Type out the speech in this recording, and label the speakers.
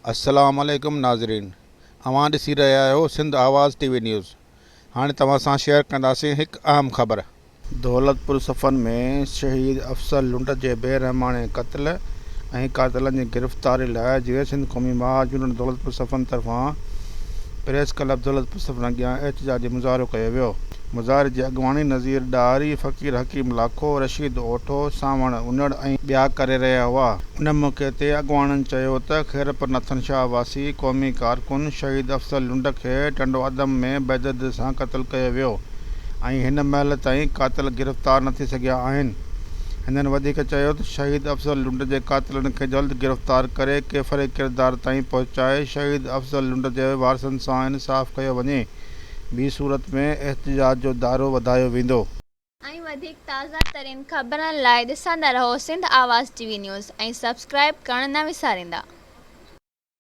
Speaker 1: السلام عليڪم ناظرين اوهان ڏسي رهيا آهيو سنڌ آواز ٽي وي نيوز هاڻي توهان سان شيئر ڪنداسين هڪ اهم خبر. دولتپور صفن ۾ شهيد افضل لنڊ جي بي رحماڻي قتل ۽ قاتلن جي گرفتاري لاء جيئي سنڌ قومي محاذ يونٽ دولتپور صفن طرفان پريس ڪلب دولتپور صفن اڳيان احتجاجي مظاهرو ڪيو ويو. مظاهري جي اڳواڻي نذير ڏاهري، فقير حڪيم لاکو، رشيد اوٺو، سانوڻ انڙ ۽ ٻيا ڪري رهيا هئا. ان موقعي تي اڳواڻن چيو ته خيرپور ناٿن شاهه واسي قومي ڪارڪن شهيد افضل لنڊ کي ٽنڊو آدم ۾ بيدردي سان قتل ڪيو ويو ۽ هن مهل تائين قاتل گرفتار نه ٿي سگهيا آهن. هنن وڌيڪ چيو ته شهيد افضل لنڊ جي قاتلن کي جلد گرفتار ڪري ڪيفر ڪردار تائين پهچائي شهيد افضل لنڊ جي وارثن سان انصاف ڪيو وڃي. ٻي صورت ۾ احتجاج جو دائرو وڌايو ويندو.
Speaker 2: ۽ وڌيڪ تازه ترين خبرن لاء ڏسندا رهو Sindh Awaz T V news ۽ subscribe ڪرڻ نه وساريندا.